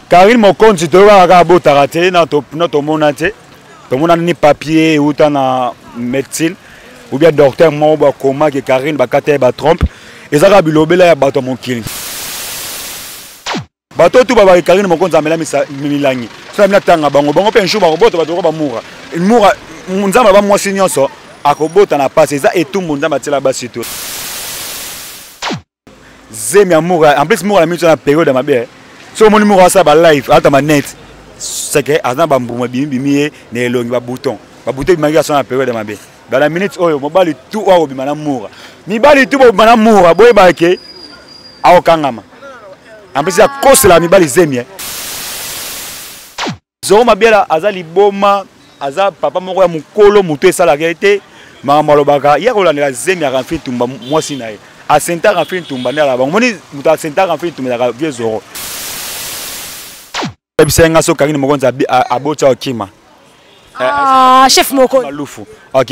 Karine Mokonzi toyokaka kaka abotaka te na tomona te, tomona ni papier euta na médecine ou bien docteur moko bakomaki Karine bakata ye batrompe, eza kaka bilobela ya bato ya mokili. Bato tu babaki Karine Mokonzi amela milangi, so amela tanga bango bango mpe un jour bakobota bato loko bamura mura. Nzambe aba mwasi nyonso akobota na pasi, eza etumbu Nzambe atiela basi to zemi ya mura. En plus mura na miso na période ya mabe, soki omoni mura asala ba live ata ma net, c'est que aza na bambuma bimi bimi ye na elongi, babouton babouton ebimaki aso na période ya mabe. Dans la minute oyo mobali tu oyo akobima na mura, mibali tu bobima na mura, boyebaka ke akokangama. En plus akosela mibali zemi. Zoro Mabiala aza liboma, aza papa moko ya mokolo, moto esalaka ye te makambo alobaka. Ye akolandela zemi ya Ramfi Ntumba, mwasi na ye asenta Ramfi Ntumba nde alaka bango. Moni moto asenta Ramfi Ntumba ezalaka vieux Zoro. Yebisa ye nga so Karine Mokonzi aboti akima. Ah, chef moko na lufu, ok,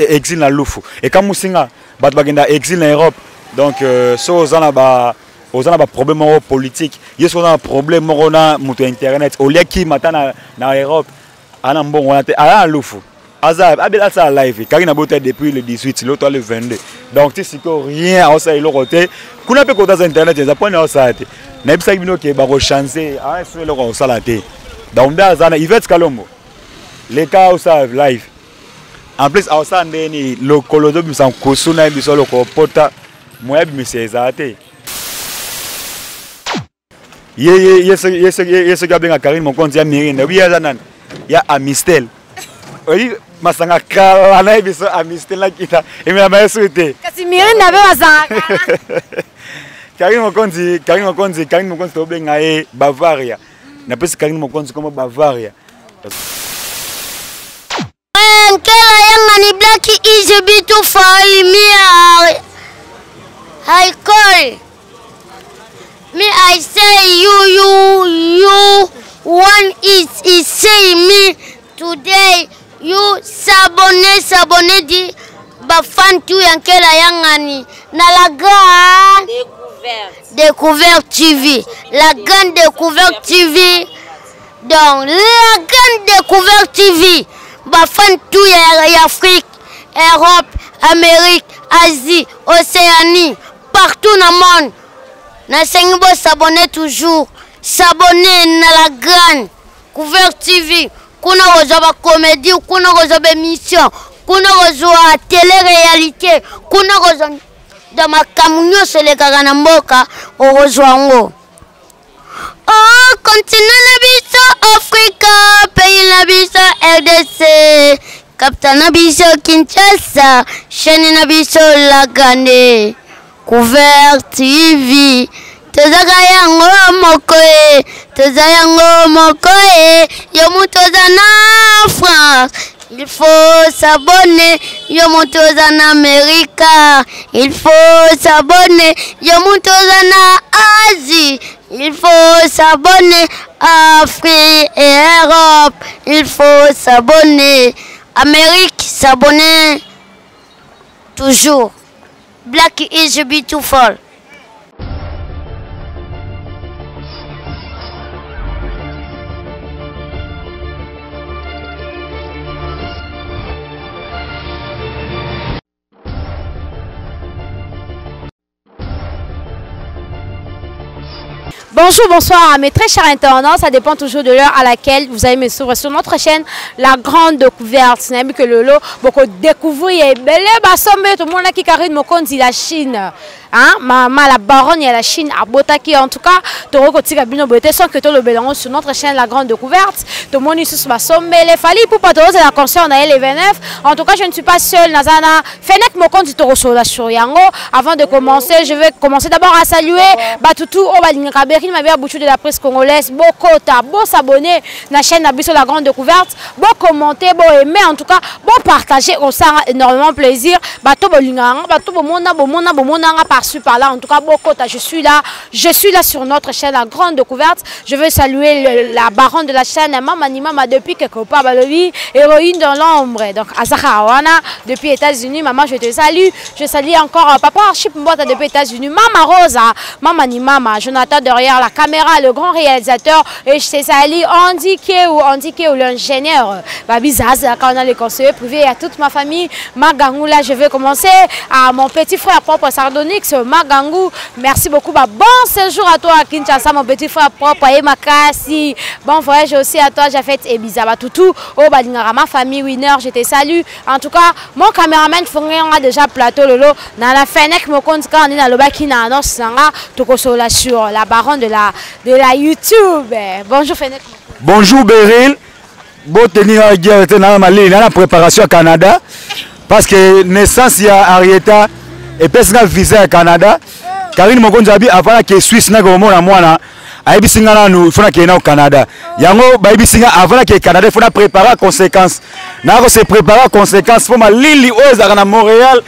exil na lufu ekamusi nga. Bato bakenda exil na Europe, donc so oza na ba oza na baproblème moko politique, ye soki oza na problème moko na moto ya internet, oliaki mata na Europe, ana mbongo wana te, aya na lufu, aza abela asala live. Kaki na bota depuis le 18, l'autre le 22, donc ti sikoyo rien, aosala eloko te kuna mpe kota aza internet eza mpona aosala te. Nayebisaki bino ke bakochange aso eloko akosala te. Donc nde aza na Ivete Kalombo leka aosala live. En plus aosala ndeni lokolo ozobimisa nkusu na ye biso lokolo pota moya abimisa ezala te. Ye soki abenga Karine Mokonzi ya Mirinda, obi ye aza nani ya Amistel, oyi masanga kala na ye biso Amistel nakita emelama ye soki te. Kasi Mirinda mpe masanga kala. Karine Mokonzi, Karine Mokonzi, Karine Mokonzi tobenga ye Bavaria. Napesi Karine Mokonzi kombo Bavaria. Nkela yangani black is beautiful me I call me I say you you you one is say me today you s'abonner s'abonner di bafan tu ya Nkela yangani na la grande découverte, découverte TV, la grande découverte TV. Donc la grande découverte TV, bafan tu ya Afrique, Europe, Amérique, Asie, Océanie, partout dans le monde. Nasengi bo s'abonner toujours, s'abonner na la grande couverte TV. Kuna kozwa ba comédie, kuna kozwa ba émission, kuna kozwa télé-réalité, kuna kozwa da makambo nyonso elekaka na mboka okozwa yango. Oh, continent na biso Afrika, pays na biso RDC, capitale na biso Kinshasa, chaîne na biso La Grande Couvert TV. Tozaka yango moko e, toza yango moko e, yo moto oza na France, il faut s'abonner, yo moto oza na Amerika, il faut s'abonner, yo moto oza na Asie, il faut s'abonner, Afrique et Europe, il faut s'abonner, Amérique s'abonner toujours. Black is beautiful. Bonjour, bonsoir à mes très chers internautes. Ça dépend toujours de l'heure à laquelle vous allez me suivre sur notre chaîne La Grande Découverte. Nayebi que lelo boko découvrir ebele basombe tout le monde qui Karine Mokonzi la Chine. Hein, maman la baronne ya la Chine abotaki. En tout cas, toko kotika bino boye sans que tolobela yango sur notre chaîne La Grande Découverte. Tomoni susu basombele Fally Ipupa tozela concert na ye le 29. En tout cas, je ne suis pas seule. Nazana Fenek Mokonzi tokosola sur yango. Avant de commencer, je vais commencer d'abord à saluer Batutu oyo balingaka Berine Mabia Bouchou de la presse congolaise. Bokota, bo s'abonner na chaîne na biso La Grande Découverte, bo commenter, bo aimer, en tout cas, bo partager, on sent énormément plaisir. Bato bolinganga, bato bomona, bomona, bomona nga partout. par-ci par-là. En tout cas, Bokota, je suis là. Je suis là sur notre chaîne, la grande découverte. Je veux saluer le, la baronne de la chaîne, Mama Nimama, depuis quelque part, Balobi, héroïne dans l'ombre. Donc, Azara Awana, depuis États-Unis, maman, je te salue. Je salue encore papa Archip Mbota depuis États-Unis, Mama Rosa, Mama Nimama, Jonathan derrière la caméra, le grand réalisateur. Et je te salue Andy Kéou, Andy Kéou, l'ingénieur. Babi Zaza, quand on a les conseillers privés, et à toute ma famille, Magangou, là, je vais commencer à mon petit frère propre Sardonyx, Magangou. Merci beaucoup. Bah, bon séjour à toi à Kinshasa, mon petit frère propre, et Makasi. Bon voyage aussi à toi, Jafet et Bizaba Toutou. Oh, Balingara, ma famille, Winner, je te salue. En tout cas, mon caméraman, on a déjà plateau, lolo. Dans la Fennec, mon compte, quand on est dans le bac, il annonce, Sanga, Tokosola sur la baronne de la YouTube. Bonjour, Fennec. Bonjour, Beryl. Bon tenir à guerre, dans la préparation au Canada. Parce que naissance, il y a Arietta et personne visa au Canada. Karine Mokonzi avant que Suisse n'a pas mwana ayebisi nga nanu il faut nakende au Canada. Yango bayebisi nga avant que Canada il faut na préparer conséquence. Na ko se préparer conséquence pour ma lili oyo ezalaka na Montréal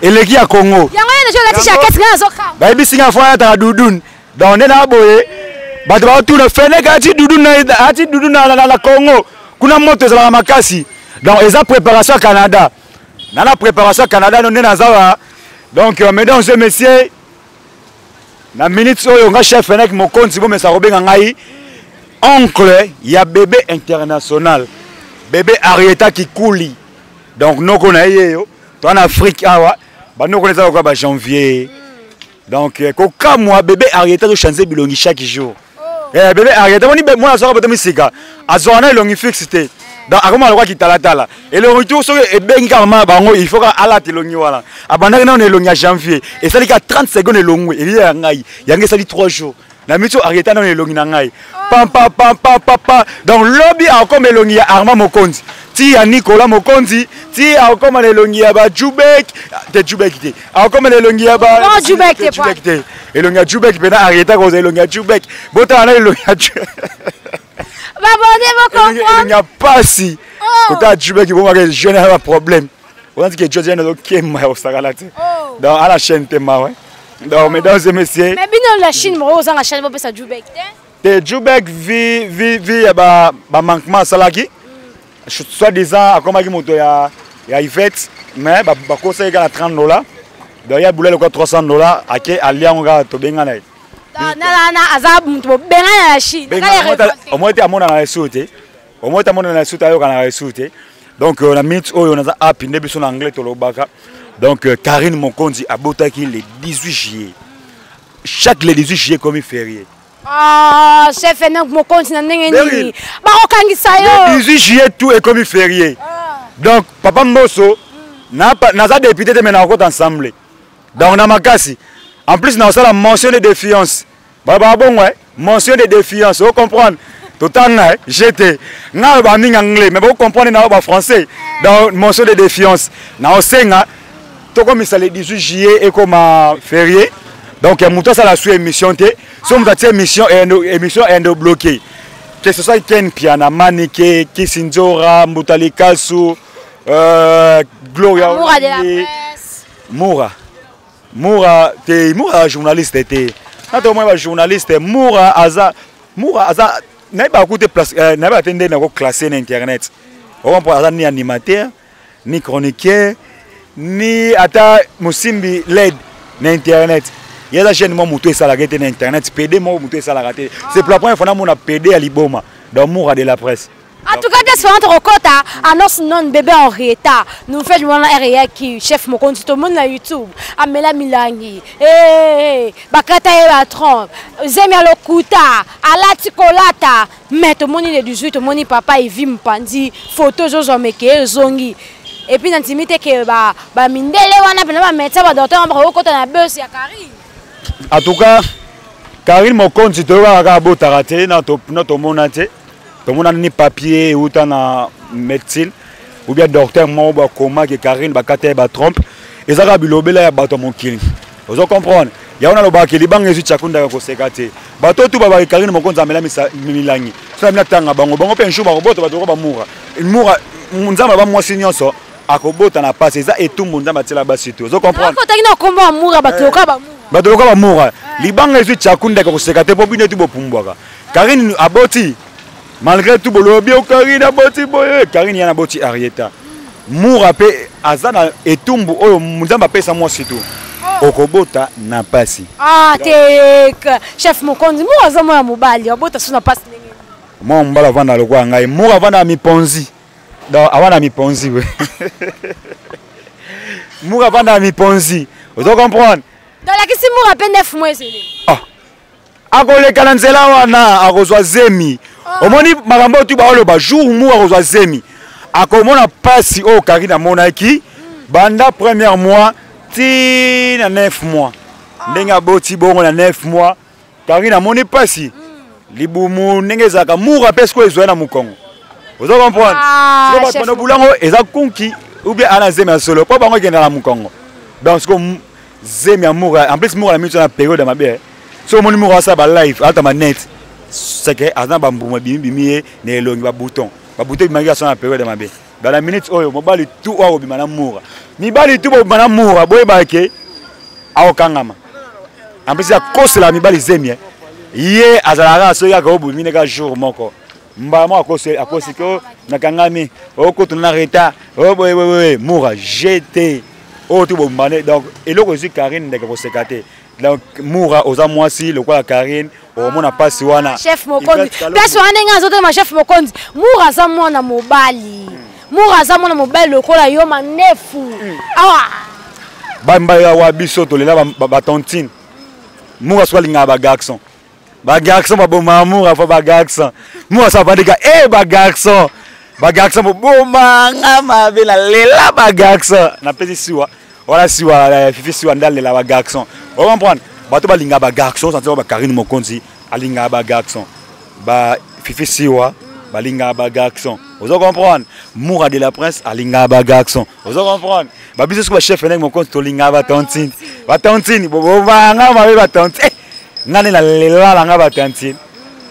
eleki ya Congo. Yango ye déjà lati jaquette nga azoka. Bayebisi nga faut ata doudoune. Donc on est na boye. Bato ba tout le fene ka ti doudoune na ati doudoune na la Congo. Kuna moto ezalaka makasi. Donc eza préparation Canada. Na la préparation Canada on est na zawa. Donc mesdames et messieurs, na minute oyo nga chef Fennec Mokonzi bo mesa kobenga ngai oncle ya bébé international, bébé Arietta Kikuli. Donc noko na ye yo to en Afrique awa ba noko neza ko ba janvier. Donc kokamwa bébé Arietta to changer bilongi chaque jour. Eh bébé Arietta moni be mwana soka boto misika azona elongi fixe te. Donc akoma lokwa kitalatala. Et le retour soki ebengi kaka mama bango il faut ka alate elongi wana. Abandaki nano elongi ya janvier. Esali ka 30 secondes elongwe eliya ya ngai. Yango esali 3 jours. Na miso Arietta nano elongi na ngai. Pam pam pam pam pam pam. Donc lobi akoma elongi ya Armand Mokonzi. Ti ya Nicolas Mokonzi, ti akoma elongi ya ba Jubek, te Jubek te. Akoma elongi ya ba Bon Jubek te. Jubek te. Elongi ya Jubek pena Arietta koza elongi ya Jubek. Bota na elongi ya Jubek. Ba bonne bo comprendre. Elongi ya pasi. Kota Jubek bon ba jeune a problème. On dit que José n'a aucun moyen au Sagalate. Donc à la chaîne te ma ouais. Donc mesdames et messieurs. Mais bino la Chine mo oza la chaîne bo pesa Jubek te. Te Jubek vi vi vi ya ba ba manquement salaki. Soit disant akomaki moto ya ya Yvette mais ba ba conseil ga $30. Donc ya boulel quoi $300 ake aliango ga to benga na. Na na na aza moto bo benga na la Chine. Au moins te amona na resoute. Au moins te amona na resoute ayoka na resoute. Donc la minute oyo naza app nde biso na anglais tolobaka. Donc Karine Mokonzi abotaki le 18 juillet. Chaque le 18 juillet comme férié. Ah, chef Fennec Mokonzi na ndenge nini? Bakokangisa yo. Le 18 juillet tout est comme férié. Donc papa Mboso na naza député te mais na kokota ensemble. Donc na makasi. En plus na osala mention de défiance. Ba ba bon ouais, mention de défiance, vous comprendre? Totanga j'étais nga ba mingi anglais mais vous comprendre na ba français. Donc mention de défiance. Na osenga to comme ça le 18 juillet et comme férié. Donc muto ça la sous émission te. So muto tie émission et émission est bloqué. Que ce soit Ken Piana, Manike, Kisinzora, Mbutali Kasu, Gloria Moura de la presse. Moura. Moura te Moura journaliste te. Na to moi journaliste Moura aza Moura aza na ba kute place na ba tende na ko classer na internet. On comprend aza ni animateur, ni chroniqueur, ni ata musimbi LED na internet. Il y a la chaîne moi muto esala te na internet, PD moi muto esala te. C'est pour la première fois na mona PD à Liboma dans Moura de la presse. En tout cas, qu'est-ce qu'on rencontre annonce non bébé Henrietta. Nous faisons mon RIA qui chef mon compte tout le monde na YouTube. Amela Milangi. Eh bakata e patron. Zemia lokuta, alati kolata. Mais tout le monde est 18, tout le monde papa il vit mpandi, photo zozo meke zongi. Et puis l'intimité que ba ba mindele wana pena ba médecin ba docteur ba kokota na bus ya Karine. En tout cas, Karine Mokonzi to ka ka botaka te na to na to mona te. Tout le monde a ni papier ou na médecine ou bien docteur mo ba koma que Karine ba kate ba trompe et ça bilobela ya bato mokili. Ozo comprendre. Ya ona loba ke libanga ezu chakunda ko sekate. Bato tout ba ba Karine Mokonzi amela misa milangi. So mina tanga bango bango pe njuba ko boto bato ko ba mura. Mura nzamba ba mwasi nyonso akobota na passe eza etumbu nzamba tiela basi tout. Ozo comprendre. Ko tangi na kombo mura bato ka ba mura. Bato lokola bamura libanga ezwi tshakundaka koseka te mpo bino eti bopumbwaka. Karine aboti malgré tout, bolobi o Karine aboti boye. Karine yana aboti Arieta. Mura mpe aza na etumbu oyo Nzambe apesa mwasi tu, okobota na mpasi. Ah te, chef mokonzi, Mura aza mwana mobali, abota so na mpasi ndenge? Mwana mobali avanda lokola ngai. Mura avanda na miponzi, donc avanda na miponzi we. Mura avanda na miponzi, ozo comprendre? Tolakisi Mura mpe 9 mois ezele. Ah, akoleka na nzela wana, akozwa zemi. Omoni makambo oyo tu baoloba, jour mu akozwa zemi, akomona mpasi oyo Karine amonaki banda première mois ti na 9 mois. Ndenge aboti bongo na 9 mois, Karine amoni mpasi, libumu ndenge ezalaka. Mura mpe sikoyo ezwa ye na mokongo, ozo comprendre? Ah, sikoyo bato chef bano bulango eza kunki ou bien ana zemi ya solo mpo bango ekenda na mokongo. Donc sikoyo zemi ya Mura, en plus Mura na miso na période ya mabe. Soki omoni Mura asala balive, alata net, seke aza na bambuma ebimibimi ye na elongi, babouton babouton ebimaki, aso na période ya mabe. Dans la minute oyo, mobali tu oyo akobima na Mura, mibali tu bobima na Mura, boyebaka ke akokangama. En plus akosela mibali zemi, eh. Ye azalaka soki kaka obimi neka jour moko, mbala moko akosi, akosi ke nakangami, okotuna na retard, o boye boye boye. Mura gt oyo tu bombane. Donc eloko ezwi Karine ndeke koseka te. Donc Mura, oza mwasi lokola Karine, okomona mpasi wana. Chef mokonzi, place wana ndenge azotema, chef mokonzi, Mura aza mwana mobali. Mura aza mwana mobali lokola yo, manefu awa. Bambaya wa biso tolela batontine. Mura soki alingaka bagarçon, bagarçon babomaka Mura fo bagarçon. Mura so avandika e bagarçon, bagarçon bobomanga mabe, nalela bagarçon. Napesi siwa wana, siwa fifi, siwa nde alela bagarçon, ocomprendre? Bato balingaka bagarçon, santi bakarine mokonzi alingaka bagarçon, ba fifi siwa balingaka bagarçon, ozo comprendre? Mura de la Prince alingaka bagarçon, ozo comprendre? Babiso soki bachef ndenge mokonzi tolingaka batontine, batontine bobanga mabe, batontine nga nde nalela nanga batantine,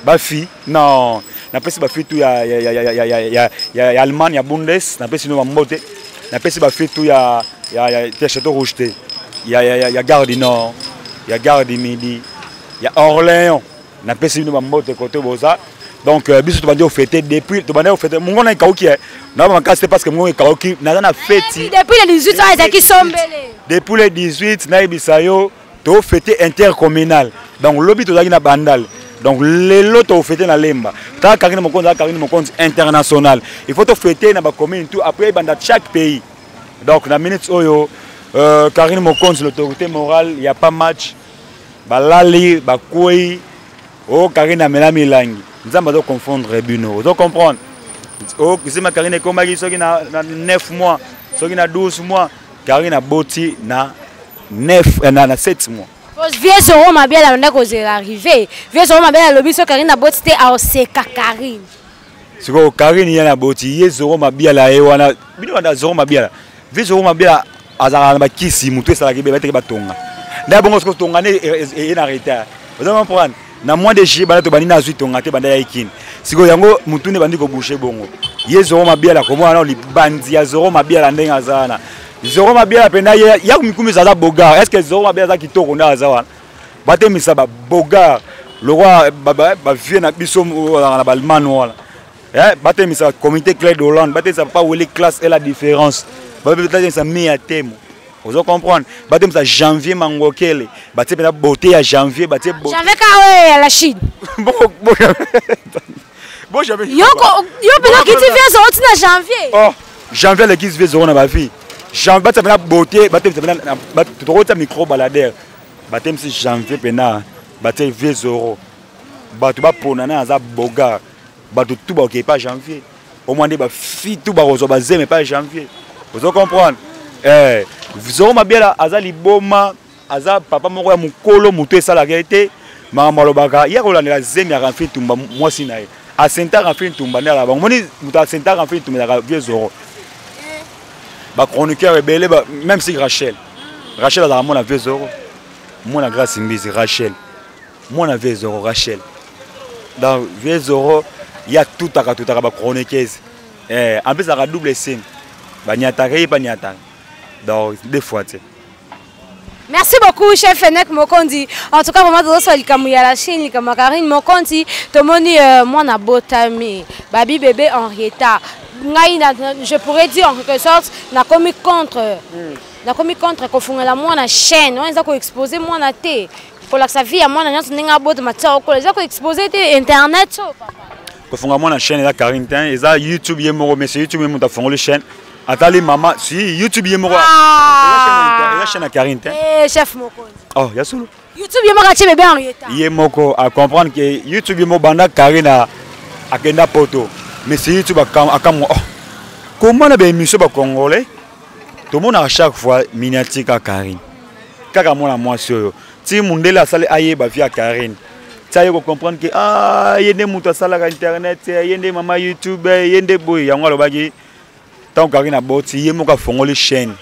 bafille. Non, napesi bafille tu ya Allemagne, ya Bundes, napesi no bambote. Napesi bafille tu ya Château Rouge te, ya Gare du Nord, ya Gare du Midi, ya Orléans, napesi bino bambote kote boza. Donc biso tobandi ofete depuis, tobandi ofete mongo na ekauki na makasi te, parce que mongo ekauki, naza na feti. Depuis le 18 oyo ezalaki sombele. Depuis le 18, nayebisa yo, tofete intercommunal. Donc lobi tozalaki na Bandal, donc lelo tofete na Lemba. Tala, Karine Mokonzi aza Karine Mokonzi international, il faut tofete na bacommune tout, après ebanda chaque pays. Donc na minute oyo, Karine Mokonzi l'autorité morale, y a pas match. Balali bakwei o Karine amela milangi, Nzambe azoconfondre bino, ozo comprendre? O zema Karine ekomaki soki na 9 mois, soki na 12 mois. Karine aboti na 9, na 7 mois. Vieux Zoro Mabiala alonda kozela arrivé. Vieux Zoro Mabiala alobi so Karine aboti te, aoseka Karine. Sikoyo Karine ye na boti, ye Zoro Mabiala ye wana, bino banda Zoro Mabiala, vieux Zoro Mabiala azalaka na bakisi, motu esalaki be bateki batonga nde bongo. Sikoyo tonga nde eye na retard, oza comprendre? Na mois de juillet banda tobandi, nazwi tonga te banda ya ekini. Sikoyo yango motu nde bandi kobouche bongo. Ye Zoro Mabiala komona nao libandi ya Zoro Mabiala ndenge aza wana. Zoro Mabiala mpenza ye ya mikumisa, aza bogar. Est ce que Zoro Mabiala aza kitoko nde aza wana? Batemisa babogar lokwa bavie na biso oyo bazalaka na baallemagne wana. Batemisa comité Claire d'Hollande, batemisa papa Weli Classe et la différence, batemisa mi ya temo, ozo comprendre? Batemisa Janvier Mangokele, batie mpenza beauté ya Janvier, batie Janvier ka oyo ya la Chine. Bon, janvier. Yo mpenza okiti vieux Zoro ntina Janvier. Oh, janvier aleki vieux Zoro na bavie. Janvier batia mpenza beauté, batemisa mpenza, tokotia micro baladere, batemisi Janvier mpena, batie vieux Zoro, bato bapona na aza bogar. Bato tu bakokee pa Janvier, omwa nde bafi tu bakozwa bazeme pa Janvier, ozo comprendre? Zoro Mabiala aza liboma, aza papa moko ya mokolo, motu esalaka ye te makambo alobaka. Ye akolandela zemi ya Ramfi Ntumba, mwasi na ye asenta Ramfi Ntumba nde alaka bango. Moni moto asenta Ramfi Ntumba ezalaka vieux Zoro. Bachroniqueur ebele, même si Rachel, Rachel azalaka mwana vieux Zoro, mwana Grâce Mbizi. Rachel mwana vieux Zoro, Rachel. Donc vieux Zoro ya tutaka tutaka bachroniqueuse, en plus azalaka double sim, banyataka ye, banyataka donc deux fois te. Merci beaucoup, chef Fenek Mokondi. En tout cas, vraiment, tozosala likambo ya la Chine, likambo ya Karine Mokondi. Tomoni mwana botami, babi bébé Henrietta. Ngai, je pourrais dire en quelque sorte, nakomi contre. Nakomi contre kofungola mwana chaîne. Wana eza koexpose mwana te. Kolakisa vie ya mwana nyonso ndenge abotama tia okola. Eza koexpose te internet so papa. Kofunga mwana chaîne eza Karine te, eza YouTube ye moko, mais c'est YouTube ye moto afongoli chaîne. Atali mama, si YouTube ye moko. Ah. Eza chaîne ya Karine te. Eh, chef Mokonzi. Oh, ya solo. YouTube ye moko atie bébé Henrietta. Ye moko a comprendre que YouTube ye moko banda Karine akenda poto. Mais c'est YouTube akamwa. Oh. Comment na ba émission ba congolais tomonaka chaque fois miniature ka Karine. Kaka mwana mwasi oyo. Ti mundele asali ayeba via Karine. Ti aye ko comprendre que ah ye nde moto asalaka internet, ye nde mama YouTube, ye nde boye. Yango alobaki tant Karine aboti ye moko afongoli chaîne.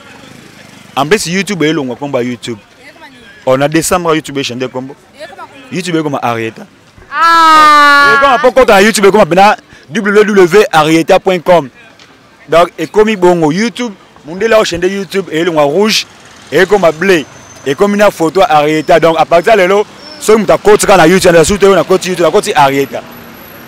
En plus YouTube elongwa komba YouTube. On a décembre YouTube chaîne de kombo. YouTube ekoma Arieta. Ah. Ekoma po kota YouTube ekoma bena www.arieta.com. Donc ekomi bongo YouTube mundele au chaîne de YouTube elongwa rouge ekoma bleu. Ekomi na photo Arieta. Donc à partir de lelo soki moto akoti kaka na YouTube na surtout na koti YouTube na koti Arieta.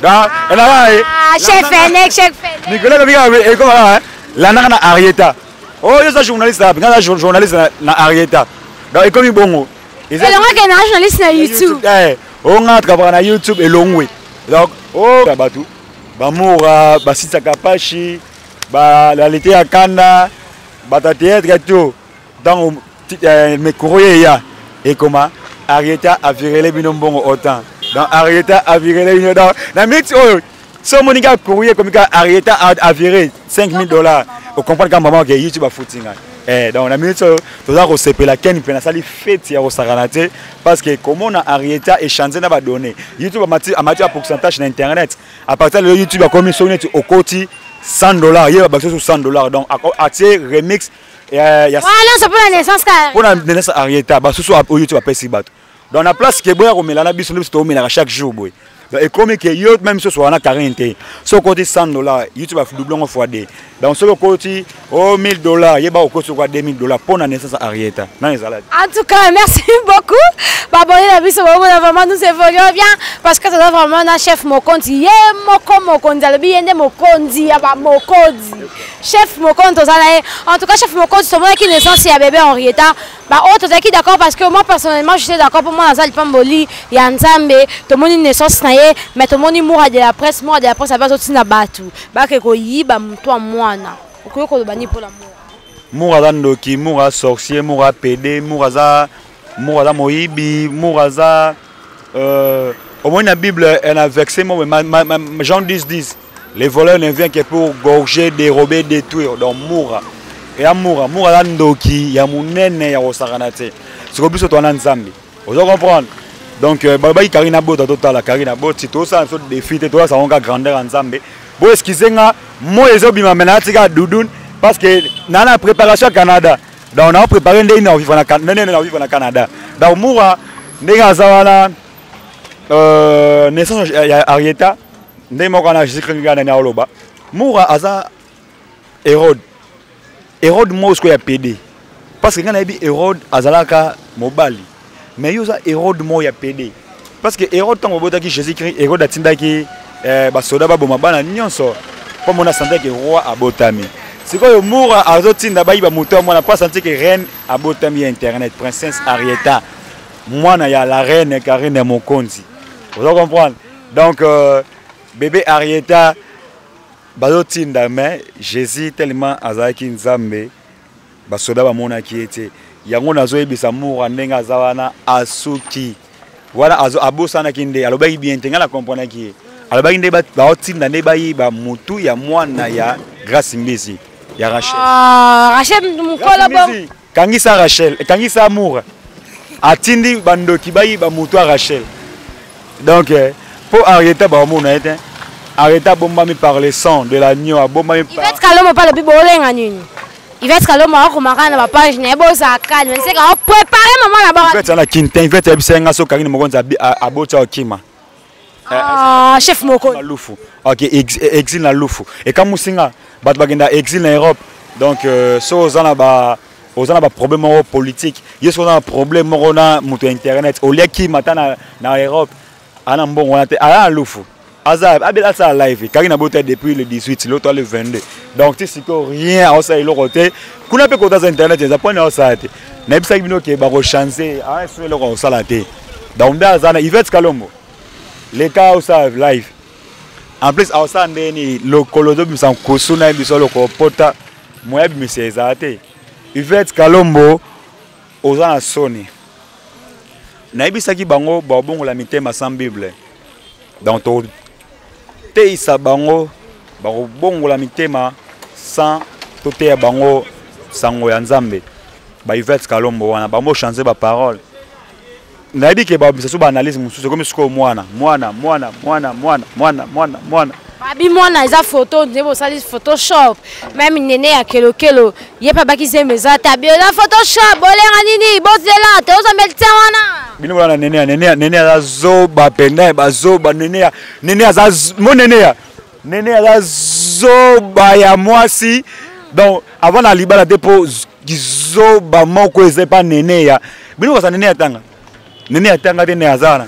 Donc elaka ye. Ah, chef Fenek, chef Fenek. Nicolas Kabika ekoma kaka landaka na Arieta. Oh, yo za journaliste na nga journaliste na Arieta. Donc ekomi bongo. Elongwaka na journaliste na YouTube. Eh, oh nga travaillaka na YouTube elongwe. Donc oh bato bamoura basisaka pashi ba la lité ya kanda bato ya théâtre tout. Donc mikro ye ya ekoma Arieta avirele bino mbongo autant. Donc Arieta avirele bino donc na minute oyo so omoni kaka courrier ekomi kaka Arieta aviré 5000 $, ocomprendre kaka mama ke YouTube afuti ngai. Eh, donc na minute oyo toza kosepela Ken mpe nasali fête ya kosakana te parce que komona Arieta échanger na badonnées YouTube amati ya pourcentage na internet. À partir de YouTube akomi soki neti okoti 100 $, ye babakisi so 100 $. Donc atie remix ya Voilà, c'est pour la naissance ka. Pour la naissance Arieta, basusu oyo YouTube apesi bato. Donc na place ke boya komela na biso nde biso tomelaka chaque jour boye. Donc ekomi ke yo même soso wana Karine te. Soki okoti 100 $, YouTube afudouble yango fois 2. Donc soki okoti oh 1000 $, yeba okoti kwa 2000 $ pour la naissance Arieta. Nani ezalaki? En tout cas, merci beaucoup. Babonné na biso bomona vraiment nous évoluons bien parce que ça vraiment un chef Mokonzi. Ye moko Mokonzi alobi ye nde Mokonzi ya ba Mokonzi. Chef Mokonzi tozala ye. En tout cas, chef Mokonzi tomonaki naissance ya bébé Henrietta. Ba oyo tozalaki d'accord parce que moi personnellement j'étais d'accord pour moi nazali pamboli ya Nzambe. Tomoni naissance na ye, mais tomoni Moura de la presse, Moura de la presse abazo tina batu. Ba ke koyiba mutu ya mwana. Okoki koloba ni mpo na Moura? Moura aza ndoki, Moura sorcier, Moura pédé, Moura aza moyibi, Moura aza au moins la Bible elle a vexé moi, Jean 10, 10. Les voleurs ne viennent que pour gorger, dérober, détruire. Donc Moura. Et à Moura, Moura aza ndoki ya munene ya kosakana te. Siko biso towana Nzambe. Ozo comprendre? Donc baba Karine abota totala Karine aboti tosala biso défi te, tosala ngo grandeur ya Nzambe. Bo excusez nga, moi ezobima mais natika doudoune parce que na na préparation ya Canada. Donc on a préparé ndenge na vivre na ndenge na vivre na Canada. Donc Moura ndenge aza wana naissance ya Arieta ndenge moko na Jésus Christ ngana na oloba. Moura aza Hérode. Hérode moko sikoyo ya PD. Parce que nga nayebi Hérode azalaka mobali. Mais yo oza Hérode moko ya PD. Parce que Hérode ntango obotaki Jésus Christ, Hérode atindaki basoda baboma bana nyonso mpo mona santaki roi abotami. Sikoyo Moura azotinda bayiba moto ya mwana mpo asanti ke reine abotami ya internet, princesse Arieta, mwana ya la reine Karine Mokonzi. Ozo comprendre? Donc bébé Arieta bazotinda, mais Jésus tellement azalaki Nzambe, basoda bamonaki ye te. Yango nazoyebisa Moura ndenge aza wana asuki wana abosanaki nde alobaki bien te, ngai na comprenaki ye. Alobaki nde baotinda nde bayiba mutu ya mwana ya Grâce Mbisi ya Rachel. Ah, Rachel mokolo bo. Kangisa Rachel, kangisa Moura. Atindi bandoki bayiba mutu ya Rachel. Donc po Arieta baomona ye te. Arieta abombami par le sang de l'agneau, abombami par Yvette Kalomo pa lobi bolenga nini? Yvette Kalomo akomaka na ba page na ye bozala calme. C'est que préparer maman na ba. Yvette ana kintin, Yvette ayebisa nga so Karine Mokonzi aboti akima. Ah, chef Mokonzi. Na Lufu. OK, exil na Lufu. Et comme musinga, bato bagenda exil na Europe. Donc so oza na ba Oza na baproblème moko politique, ye soki oza na problème moko na moto ya internet, oliaki mata na Europe, ana mbongo wana te, aya na lufu, aza abela, asala live kaki na bota depuis le 18, l'autre le 22. Donc ti sikoyo rien, aosala eloko te kuna mpe kota aza internet eza mpona aosala te. Nayebisaki bino ke bakochange aso eloko akosala te. Donc nde aza na Ivete Kalombo leka osala live. En plus aosala ndeni lokolo ozobimisa nkusu na ye biso lokolo pota moya bimisa ezala te. Ivete Kalombo, oza na soni. Nayebisaki bango babongola mitema sans Bible. Donc toteisa bango bakobongola mitema sans toteya bango sango ya Nzambe. Ba Ivete Kalombo wana bango changer ba parole. Nayebi ke babimisa so baanalyse mosusu ekomi sikoyo mwana mwana mwana mwana mwana mwana mwana mwana. Babi mwana eza photo nde bosali Photoshop. Même nene ya kelokelo ye mpe abaki zembe eza te, abi eza Photoshop, bolenga nini, bozela tozomela tia wana. Bino wana nene ya nene ya nene aza zoba penda bazoba nene ya nene aza mo nene ya nene aza zoba ya mwasi. Donc avant na libala te mpo kizoba moko eza epa nene ya bino kosa nene ya tanga nene ya tanga te nene aza wana.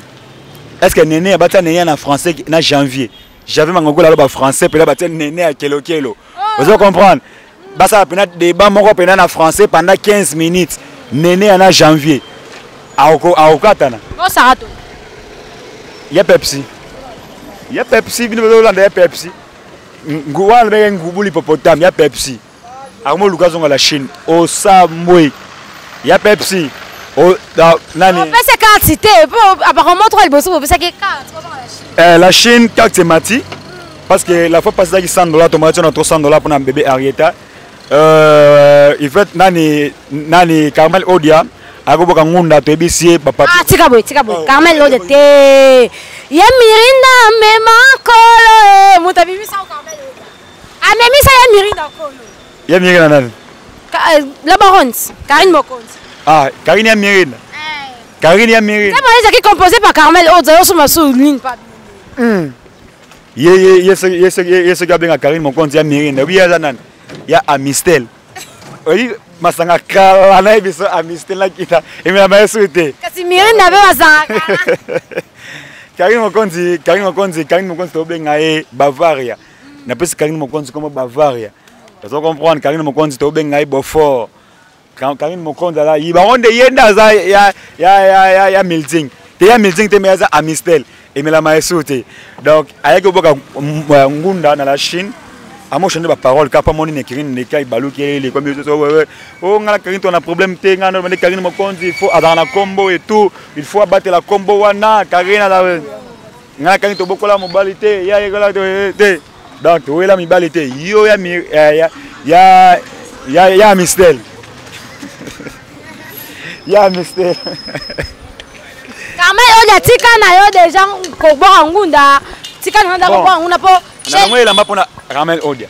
Est ce que nene ya batia nene na français na janvier janvier mangokola aloba français mpena batia nene ya kelokelo, ozo comprendre, basala mpena débat moko mpena na français pendant 15 minutes. Nene ya na janvier akokatana osaka to ya Pepsi, ya Pepsi, bino bazolanda ya Pepsi wana beke ngubu l'hippopotame ya Pepsi akomoluka azonga la Chine osambwe ya Pepsi o, da, nani opesa carte te po apparemment trois liboso bopesaki carte. La Chine carte emati parce que la fois passée ezalaki 100 $, tomati na 300 $ mpona bébé Arieta. Il fait nani nani Carmel Odia akoboka ngunda, toyebisi ye bapapi. Ah, tika boye, tika boye. Carmel Odia te, ye Mirinda amema kolo e moto abimisa o Carmel Odia amemisa ye Mirinda kolo. Ya Mirinda nani? La baronne Karine Mokonzi. Ah, Karine ya Mirinda, Karine ya Mirinda. Nzembo ezalaki composé par Carmel Odia, osoma su nini pa. Ye ye ye soki ye soki ye soki abenga Karine Mokonzi ya Mirinda, obi ye aza nani ya Amistel, oyi masanga kala na ye biso Amistel nakita emelama ye soki te. Kasi Mirinda mpe masanga kala. Karine Mokonzi, Karine Mokonzi, Karine Mokonzi tobenga ye Bavaria. Napesi Karine Mokonzi kombo Bavaria, ozo comprendre. Karine Mokonzi tobenga ye Beaufort. Karine Mokonzi aza yi bango nde ye nde aza ya milting te, ya milting te, mais aza Amistel emelama esu te. Donc ayaki koboka ngunda na la Chine, amochange baparole kaka mpo amoni nekiri ndeka ebaluki elekomi o nga na Karine to na problème te. Nga nde Karine Mokonzi il faut azala na kombo et tout, il faut abatela kombo wana. Karine aza nga na Karine tobokola mobali te, ya yekola te, donc toyela mibali te. Yo ya ya ya ya ya Mistel, ya Mistel. Carmel Odia, tika na yo déjà koboka ngunda, tika na yo koboka ngunda po nalongoli elamba mpona Carmel Odia,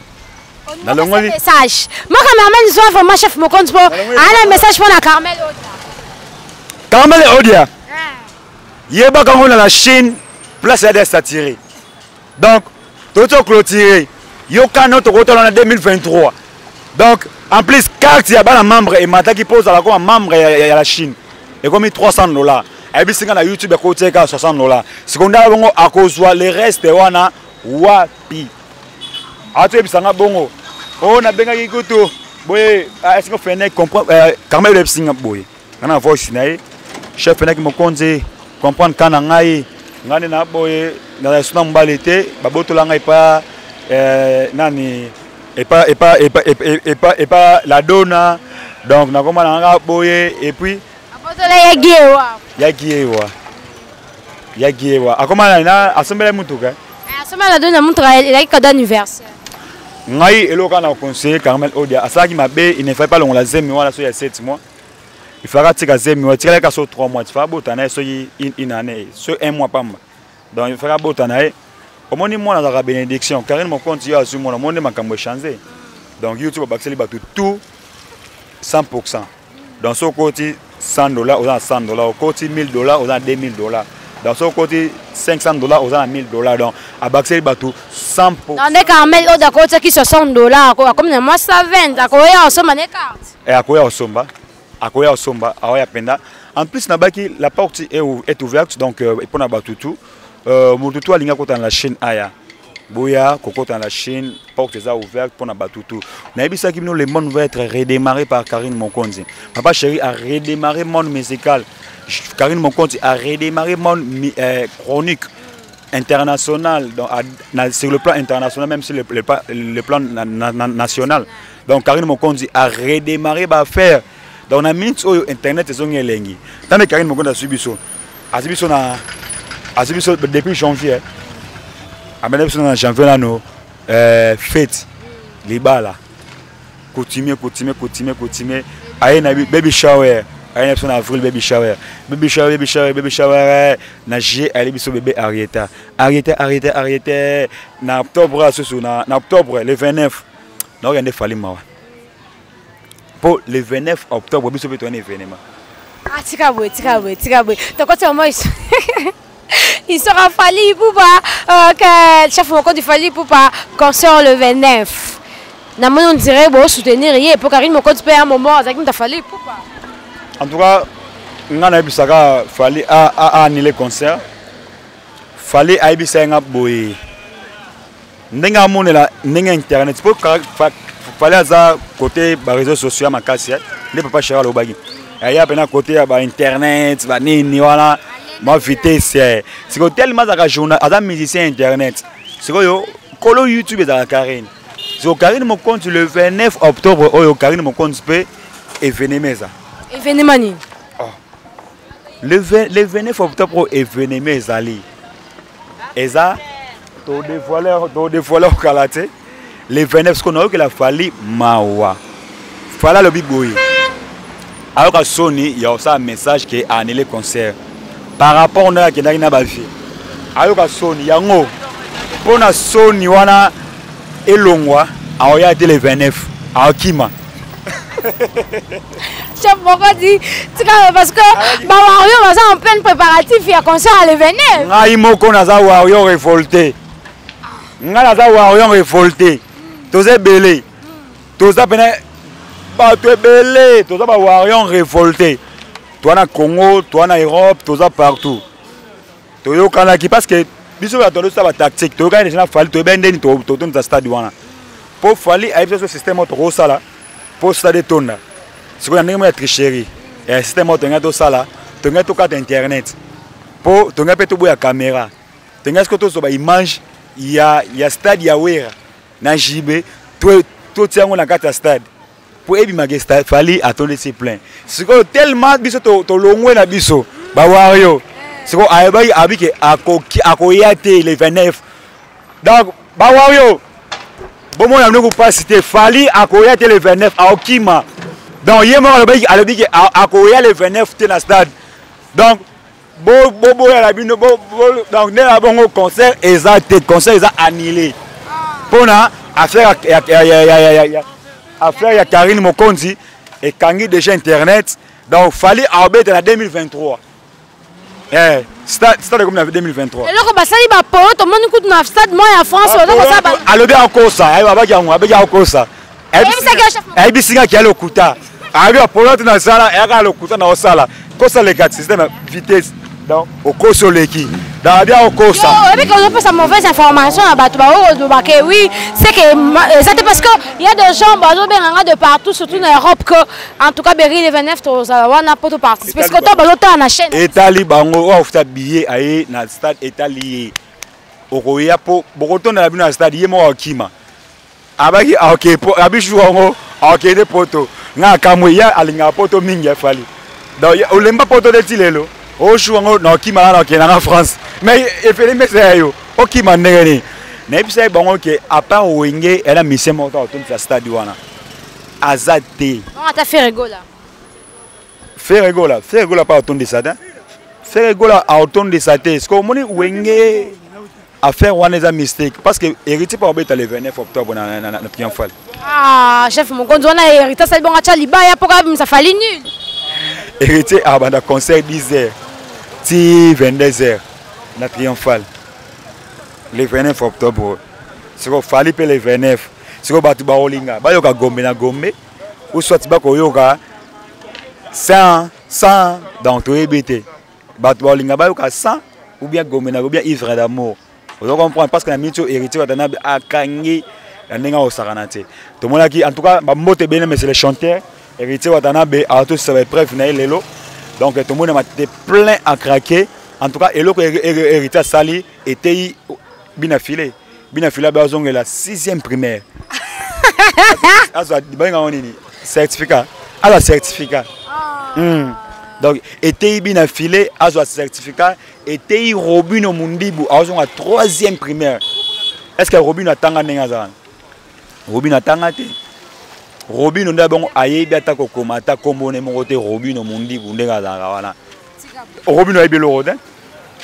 nalongoli message moko. Carmel soit vraiment chef Mokonzi po ana message mpona Carmel Odia. Carmel Odia, yebaka ngo na la Chine place ya saturé, donc toti oclôturer yokana tokotala na 2023. Donc en plus carte ya bana membre emataki mpo ozala koma membre ya la Chine ekomi 300 $. Ayebisi nga na YouTube akotiaka 60 $. Sikoyo ndala bongo akozwa le reste wana wapi? Atoyebisa nga bongo oyo nabengaki kutu boye esinga fene comprendre. Carmel oyebisi nga boye nga na voice na ye: chef Fenaki Mokonzi, comprendre ka na ngai, ngai nde na boye nazali suna mobali te, babotola ngai epa nani, epa epa epa epa epa la dona. Donc nakoma na nga boye et puis abotola ye giewa. Ya giewa, ya giewa, akoma na asombela mutuka. Asombela la dona mutuka, ezalaki cadeau anniversaire. Ngai eloko kaka na conseiller Carmel Odia, asalaki mabe, il ne fallait pas longola zemi wana so ya 7 mois. Il fallait atika zemi wana, tikalaki so 3 mois, il fallait abota na ye soki une année so 1 mois pamba. Donc il fallait abota na ye. Omoni mwana azalaka bénédiction. Karine Mokonzi yo azwi mwana, omoni nde makambo echange. Donc YouTube abakiseli bato tout 100. Donc so okoti 100 $, oza na 100 $, okoti 1000 $, oza na 2000 $. Donc so okoti 500 $, oza na 1000 $. Donc abakiseli bato 100. Nde Carmel oyo akotiaki 60 $, akomi na mwa 120, akoya osomba ne carte. Eh, akoya kosomba, akoya kosomba, aoya mpenza. En plus nabaki, la porte est ouverte, donc mpona bato tu, moto tu alingi akota na la chaîne, aya boya kokota na la chaîne, porte eza ouverte mpona bato tu. Nayebisaki bino, le monde va être redémarré par Karine Mokonzi. Papa Chéri a redémarré monde musical, Karine Mokonzi a redémarré monde chronique international, donc, sur le plan international, même sur le plan national. Donc Karine Mokonzi a redémarré baaffaire. Donc na minute oyo, internet ezongi elengi. Tande Karine Mokonzi azwi biso, azwi biso na, azwi biso depuis janvier, amena biso na janvier nano, fête libala coutumier, coutumier, coutumier, coutumier, aye na baby shower, aye na biso na avril, baby shower, baby shower, baby shower, baby shower, na juillet aye biso bébé Arieta, Arieta, Arieta, Arieta, na octobre asusu, na octobre le 29 naokende Fally mawa, mpo le 29 octobre biso mpe toyana événement. Ah, tika boye, tika boye, tika boye, tokoti mama il sera Fally Ipupa, que chef moko du Fally Ipupa, concert le 29. Namoni on dirait bo soutenir ye po Karine Mokonzi mpe ya moment azalaki mutu Fally Ipupa. En tout cas, nga nayebisaka Fally a annulé concert. Fally ayebisa ye nga boye, ndenge amonela ndenge internet, mpo Fally aza côté baréseaux sociaux ya makasi, nde papa Chéri alobaki, aya mpena côté ya bainternet, banini wana, mwa vitesse. Sikoyo tellement azalaka journal, aza musicien internet, sikoyo kolo YouTube ezalaka Karine. Sikoyo Karine Mokonzi, le 29 octobre oyo, Karine Mokonzi mpe événement eza. Événement nini? Oh. Le 29 octobre oyo, événement ezali, eza todévoile okala te, le 29. Sikoyo nayokela Fally mawa. Fally alobi boye, ayoka soni ya kosala message ke annulé concert par rapport ndenge akendaki na bavie. Ayoka soni yango, mpo na soni wana elongwa, aoya te le 29, aokima. Chef Mokonzi, tika, parce que bawario baza en pleine préparatif ya concert à le 29. Ngai moko naza warrior révolté, ngai naza warrior révolté. Toza ebele, toza pene bato ebele, toza bawarrior révolté, toza na Congo, toza na Europe, toza partout. Toyokanaki parce que biso bato tosala batactique, toyokani déjà na Fally, toyebi ndeni totondisa stade wana, mpo Fally ayebi biso système oyo tokosala mpo stade etonda. Sikoyo na ndenge moko ya tricherie ya système oyo tongai tosala, tongai tokata internet, mpo tongai mpe toboya caméra, tongai sikoyo tozwa baimage ya stade ya Wera na JB, totia yango na kati ya stade mpo ebimaka Fally atondisi plein. Sikoyo tellement biso tolongwe na biso bawario, sikoyo ayebaki abike akoya te le 29. Donc bawario bomona biloko mpasi te, Fally akoya te le 29, aokima. Donc ye moko alobaki, alobi ke akoya le 29 te na stade. Donc boboyala bino, donc nde na bongo concert eza te, concert eza annulé mpona affaire ya Karine Mokonzi ekangi déjà internet. Donc Fally aobeta na 2023. Stade ekomi na 2023. Eloko basali bapolo, tomoni kutu na stade moko ya France. Alobi akosa, abaki yango, abeki akosa, ayebisi nga kia lokuta, ayebi bapolo te nasala, eyaka lokuta na osala kosaleka système vitesse, donc okosi, oleki, donc abi akosa. Oyebi ke ozopesa mauvaise information na bato baoyo ke oui, c'est que eza te, parce que y a des gens bazobenganga de partout, surtout na Europe, que en tout cas Berry le 29 tozala wana mpo toparticipe, parce que to bazotala na chaîne. Etali bango oyo afuta billet aye na stade, etali ye, okoya mpo bokotondela bino na stade. Ye moko akima, abaki aoke abisu yango, aokende poto. Nga akamwe, ye alingaka poto mingi, afali donc olemba poto te ti lelo osu yango na okima nga na okende nanga France, mais efele mesa ya yo okima ndenge nini? Nayebisa ye bango ke à part Wenge, ela mission moko to atondisa stade wana aza te. Ata Ferre Gola? Ferre Gola, Ferre Gola mpe atondisa te, Ferre Gola aotondisa te. Sikoyo omoni Wenge, affaire wana eza mistake, parce que Héritier mpo abeta le 29 octobre na Triomphal. Ah, chef Mokonzi, wana Héritier asali bongo, atya libaya mpo kabimisa Fally nul. Héritier abanda concert 10 heures ti 22 heures na Triomphal le 29 octobre. Sikoyo Fally mpe le 29, sikoyo bato baolinga bayoka Gombe na Gombe. Ou soit bakoyoka 100 100. Donc toyebi te, bato balinga bayoka 100 ou bien Gomena ou bien Ivre d'amour. Ozo comprendre? Parce que na miniti oyo, Héritier Watanabe akangi na ndenge akosakana te. Tomonaki, en tout cas bambote ebele, mais c'est le chanteur Héritier Watanabe atosisa baépreuve na ye lelo. Donc tomoni matete plein à craquer. En tout cas, eloko Héritier asali eteyi bina file, bina file abe azongela 6e primaire, azwa babengango nini, certificat, azwa certificat. Donc eteyi bina file, azwa certificat. Eteyi Robino Mundibu, azonga 3e primaire. Est ce que Robino atanga ndenge aza wana? Robino atanga te. Robino nde abongo ayebi ata kokoma ata kombo ne moko te. Robino Mundibu ndenge azalaka wana, Robino ayebi eloko te.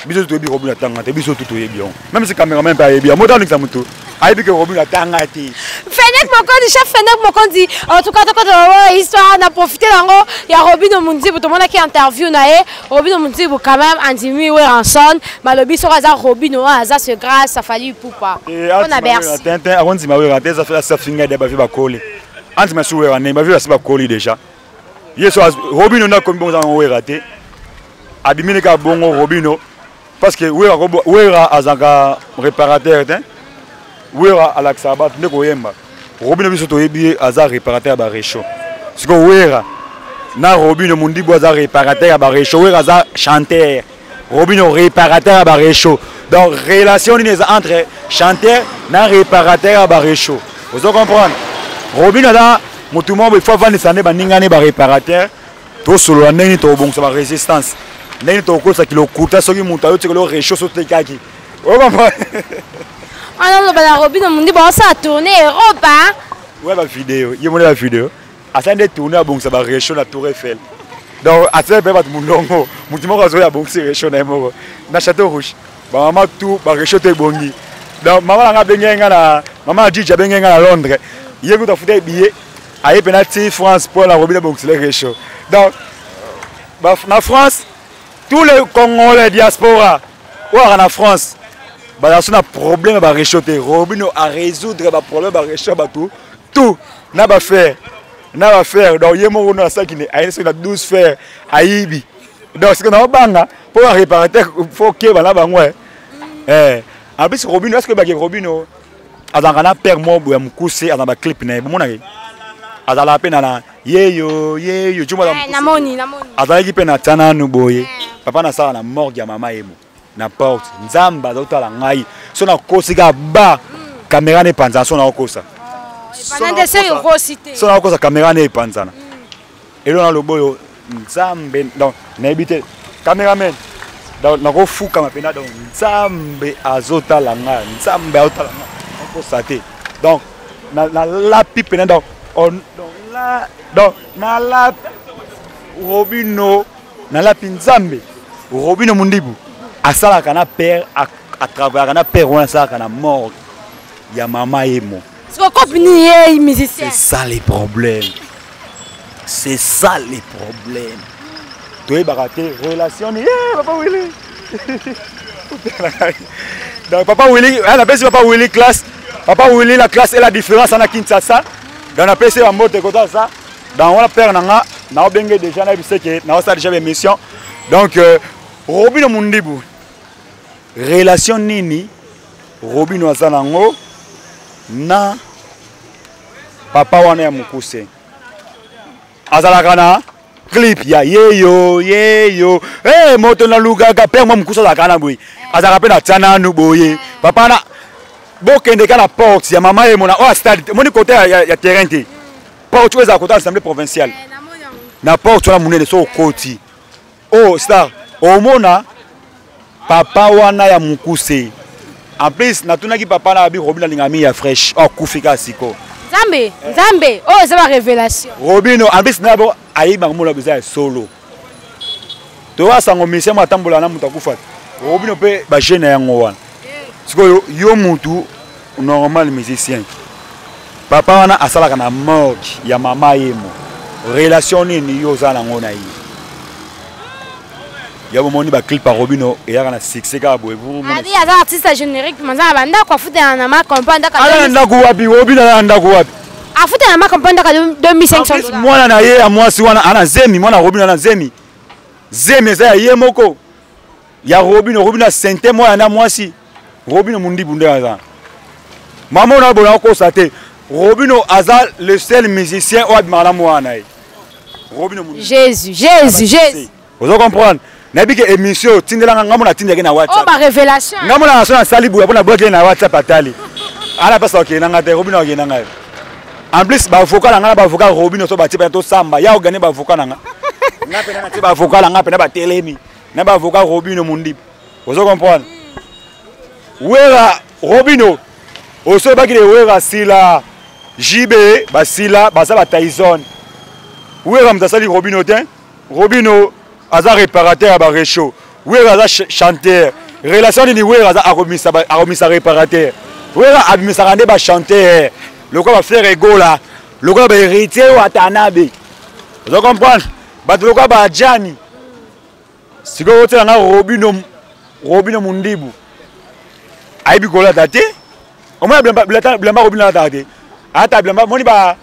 Biso toyebi Robino atanga te, biso tu toyebi yango. Même si cameraman mpe ayebi yango, moto alingisa motu ayebi ke Robino atanga te. Fenek Mokonzi, chef Fenek Mokonzi, en tout cas tokota histoire na profité yango ya Robino Mundibu. Tomonaki interview na ye. Robino Mundibu quand même andimi Werrason, balobi soki aza Robino oyo aza, c'est grâce à Fally Ipupa mpona Bercy. Tintin akondima Wera te, asafinga de bavi bakoli, andima su Wera ndenge bavi basi bakoli déjà. Ye so Robino nde akomi bongo, azanga Wera te, abimini kaka bongo Robino, parce que Wera, Wera azalaka réparateur te. Wera alakisaka bato nde koyemba. Robino, biso toyebi ye aza réparateur ya baréchaud. Sikoyo Wera na Robino Mundibu aza réparateur ya baréchaud, Wera aza chanteur, Robino réparateur ya baréchaud. Donc relation nini eza entre chanteur na réparateur ya baréchaud? Ozo comprendre? Robino aza motu moko, il faut avandisa nde baninga ne baréparateur, tosolola ndenge nini tokobongisa barésistance, ndenge nini tokokosaki lokuta soki moto ayotikelo réchaud so tekaki. Ocomprendre? Wana oloba na Robino Mundibu aosala tournée Europe. Ouais, bavideo ye moni, bavideo asali nde tournée, abongisa baréchaud na Tour Eiffel. Donc asali mpe bato molongo, motu moko azoya abongisi réchaud na ye moko na Château Rouge, bamama tout baréchaud to ebongi. Donc mama nanga abengei nga na mama na Jiji, abengei nga na Londres, ye kuta afuta billet, aye mpena ti France mpo na Robino abongisela réchaud. Donc na France, tous les Congolais diaspora oyo aka na France bazala so na problème ya baréchaud te, Robino arésoudre baproblème baréchaud ya bato tout na bafer na bafer. Donc ye moko no asalaki ne ayini soki na 12 fer ayibi. Donc sikoyo naobanga mpo baréparateur, faut keba na bango. Eh, en plus Robino, est ce que bake Robino azalaka na père moko boye ya mokuse, aza na baclip na ye, bomonaki azalaka mpe na yeyo yeyo. Namoni, namoni. Azalaki mpe na tia nanu boye. Papa nasala na morgue ya mama yemo na porte. Nzambe azotala ngai, so nakosi kaka ba caméra na epanzana. So nakokosa, so nakokosa, caméra na epanzana. Elo naloba oyo Nzambe, donc nayebi te, caméraman, donc nakofukama mpena. Donc Nzambe azotala ngai, Nzambe azotala ngai, nakosa te. Donc nalapi mpena, donc donc nalapi Robino, nalapi Nzambe. Robino Mundibu asalaka na père, atravaillaka na père wana asalaka na morgue ya mama yemo. Sikokopi nini ye musicien? C'est ça les problèmes, c'est ça les problèmes. Toyebaka te relation ni papa Willy. Donc papa Willy, napesi papa Willy classe, papa Willy, la classe et la différence ana Kinshasa. Donc napesi bambote kota ça. Donc wana père na nga naobenge déjà, nayebise ke naosala déjà bémission. Donc Robino Mundibu, relation nini Robino aza nango na papa wana ya mokuse azalaka na clip ya yeyo yeyo? Hey, moto nalukaka père mwa mokuse azalaka na boye, azalaka mpe na tia nanu boye. Papa na bokende ka na porte ya mama ye mona oyo stade, omoni kote ya terrain te, porte oyo ezala kota assemblée provinciale, na porte wana monene, so okoti oyo star, omona papa wana ya mokuse. En plus natunaki papa na abi Robino alingaka mingi ya fraîche oyo akufi kaka sikoyo. Nzambe, Nzambe, oyo eza barévélation. Robino, en plus na bo ayebaka mona eza ya solo. Toyoka sango musicien mo atambola na moto akufa te. Robino mpe bajeune yango wana. Sikoyo yo mutu normal musicien, papa wana asalaka na morgue ya mama yemo, relation nini yo oza nango na ye? Ya bomoni baclip ya Robino eyaka na succès kaka boye. Abi aza artiste générique, maza na bandako, afutana na makompa ndako. Aza na ndako wapi? Robino aza na ndako wapi? Afuta na maka mpo ndaka 2500. Mwana na ye ya mwasi wana ana zemi, mwana Robino ana zemi. Zemi eza ya ye moko. Ya Robino, Robino asente mwana na mwasi. Robino Mundibu nde aza. Mama na bona okosa te. Robino aza le seul musicien oyo abimaka na mwana na ye. Robino Mundibu. Jésus, Jésus, Jésus. Ozo comprendre? Nayebi ke émission otindelanga ngambo natindaki na WhatsApp. Oh ba révélation. Ngambo na so nasali buya mpona bwaki na WhatsApp atali. Ala pasa okende na ngai te, Robino akende na ngai. En plus ba avocat na ngai na ba avocat Robino so batie bana tosamba, ya ogane ba avocat na ngai. Ngai pena natie ba avocat na ngai pena batelemi. Na ba avocat Robino Mundibu. Ozo comprendre? Wera Robino oso baki de Wera sila JB basila baza ba Tyson. Wera moto asali Robino te. Robino aza réparateur ya ba réchaud. Wera aza chanteur. Relation nini Wera aza akomisa akomisa réparateur. Wera abimisaka nde ba chanteur. Lokola ba frère Egola, lokola ba héritier Watanabe. Ozo comprendre? Bato lokola ba Jani. Sikoyo otiela nga Robino Robino Mundibu. Ayebi kolata te. Omona bilamba bilamba Robino alataka te. Ata bilamba moni ba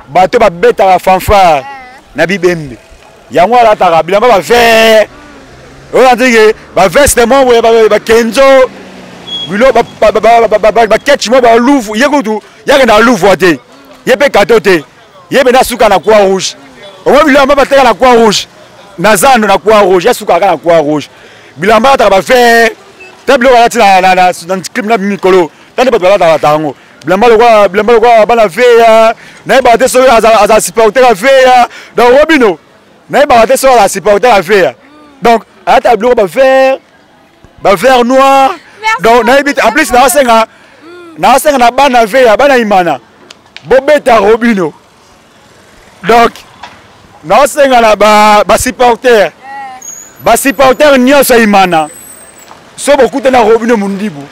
bato babetaka fanfare na bibembe. Yango alataka bilamba ba vert. Oyo andike ba veste moko boye ba kenzo bilo ba ketch moko ba luvu ye kutu yakenda luvu te. Ye pe kato te. Ye mpenza asuka na croix rouge. Omoni bilamba bateka na croix rouge na zando na croix rouge, ye asukaka na croix rouge. Bilamba alataka ba vert ta biloko alati na clip na mikolo ta nde bato balataka yango bilamba lokola bilamba lokola bana veya nayebaka te soki aza supporter ya veya donc Robino nayebaka te soki aza supporter ya veya donc alataka biloko ba vert ba vert noir donc nayebi te en plus naosenga naosenga na bana veya bana imana bobeta Robino donc naosenga na basupporter basupporter nyonso ya imana so bokutana Robino Mundibu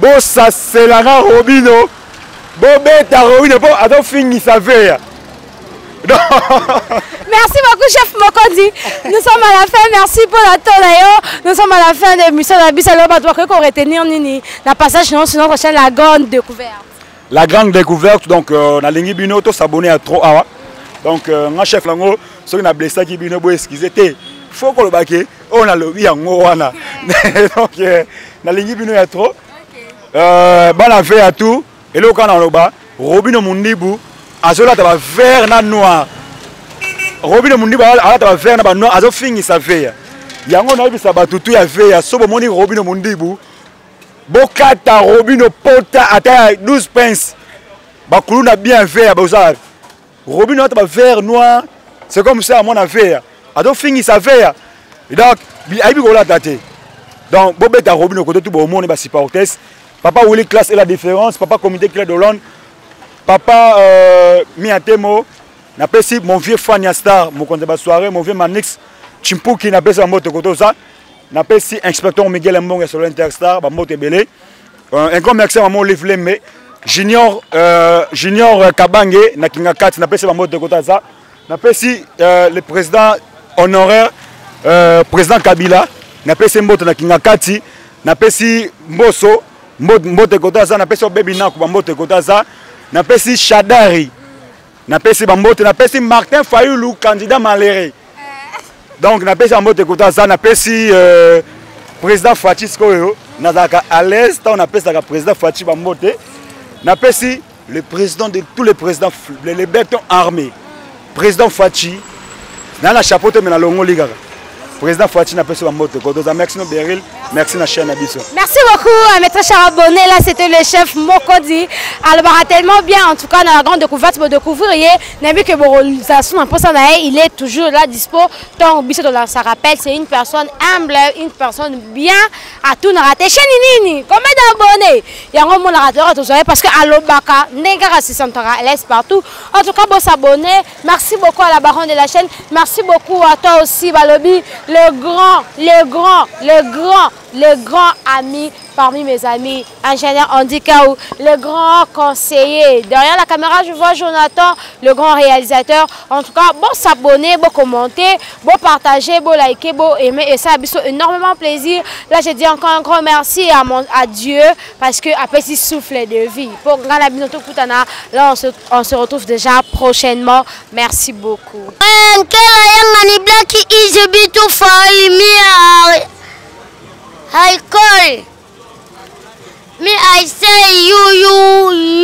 bosaselanga Robino bobeta Robino mpo azofingisa veya. Merci beaucoup, chef Mokondi. Nous sommes à la fin. Merci pour la d'ailleurs. Nous sommes à la fin de l'émission. La bise alors, doit retenir nini. La passage non sur notre chaîne, la grande découverte. La grande découverte, donc, nalingi bino, to s'abonner à trop awa. Donc, nga chef lango, ceux qui n'a blessé qui bino, bo excusez te. Faut qu'on le baque. On a le yango wana. Donc, nalingi bino ya trop. Bana ve à tout. Eloko kana loba, Robino Mundibu azolata ba vert na noir. Robino Mundibu alata ba vert na ba noir, azofingisa veya. Yango nayebisa bato tu ya veya, so bomoni Robino Mundibu, bokata Robino pota ata ya 12 pence. Bakulu na bien veya boza. Robino alata ba vert noir, c'est comme ça mwana veya. Azofingisa veya. Donc ayebi kolata te. Donc bobeta Robino kote tu bomoni ba supporters. Papa Willy Classe et la différence, papa comité Claire d'Hollande, papa Miatemo, napesi mon vieux Fania Star, mokonzi ba soirée, mon vieux Manix Chimpuki, napesi ba mbote koto ça, napesi inspecteur Miguel Mbongo sur l'Interstar, ba mbote belé. Un grand merci à maman Olive Lembe, Junior Junior Kabange na Kinga 4, napesi ba mbote koto ça, napesi le président honoraire président Kabila, napesi mbote na Kinga 4, napesi Mboso mbote koto aza, napesi Obebi Naku ba mbote koto aza, napesi Shadari, napesi ba mbote, napesi Martin Fayulu candidat malheureux. Donc napesi ba mbote koto aza, napesi président Fatshi sikoyo nazalaka à l'aise tant napesaka président Fatshi ba mbote, napesi le président de tous les présidents, les bétons armés, président Fatshi, na la chapeau te mais na longoli kaka. Président Fatshi n'a pas sur mbote koto. Merci no Beryl, merci na chaîne biso. Merci beaucoup à mes très chers abonnés. Là c'était le chef Mokondi. Alors tellement bien en tout cas dans la grande découverte pour découvrir hier, n'a vu que bon ça en posa na il est toujours là dispo. Donc biso dans ça rappelle c'est une personne humble, une personne bien à tout na raté. Chaîne nini combien d'abonnés? Il y a un moment raté tout ça parce que alobaka ndengara se sentara laisse partout. En tout cas bon s'abonner. Merci beaucoup à la baronne de la chaîne. Merci beaucoup à toi aussi Balobi, le grand, le grand, le grand. Le grand ami parmi mes amis, ingénieur Andy Kaou, le grand conseiller. Derrière la caméra, je vois Jonathan, le grand réalisateur. En tout cas, bon s'abonner, bon commenter, bon partager, bon liker, bon aimer. Et ça a énormément plaisir. Là, je dis encore un grand merci à, mon, à Dieu parce que après ce souffle de vie. Pour là, on se, on se retrouve déjà prochainement. Merci beaucoup. I call. Me, I say you, you,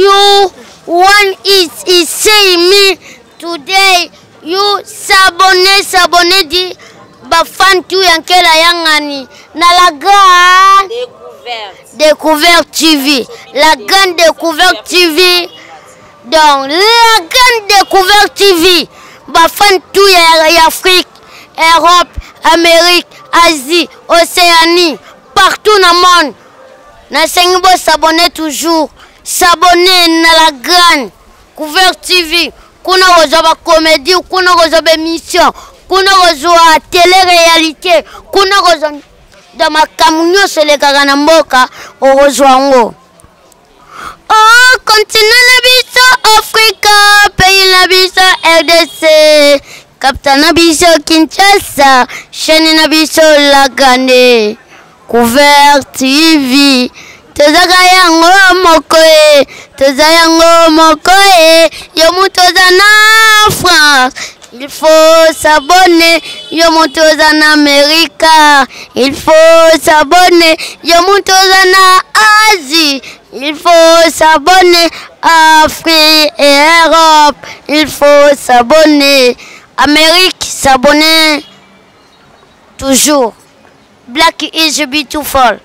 you. One is, is say me today. You s'abonner, s'abonner dit bafan tu yankela yangani na la grande découverte. Découverte TV. La grande découverte TV. Donc, la grande découverte TV. Bafan tu ya Afrique, Europe, Amérique, Asie, Océanie, partout dans le monde. Nasengi bo s'abonner toujours. S'abonner na la grande Couvert TV. Kuna kozwa ba comédie, kuna kozwa ba émission, kuna kozwa télé-réalité, kuna kozwa da makambo nyonso elekaka na mboka okozwa yango. Oh, continent na biso Afrika, pays na biso RDC, capitale na biso Kinshasa, chaîne na biso La Grande, Couvert TV. Tozaka yango moko e, toza yango moko e, yo moto oza na France. Il faut s'abonner, yo moto oza na Amerika. Il faut s'abonner, yo moto oza na Asie. Il faut s'abonner, Afrique et Europe. Il faut s'abonner, Amérique, s'abonner toujours. Black is beautiful.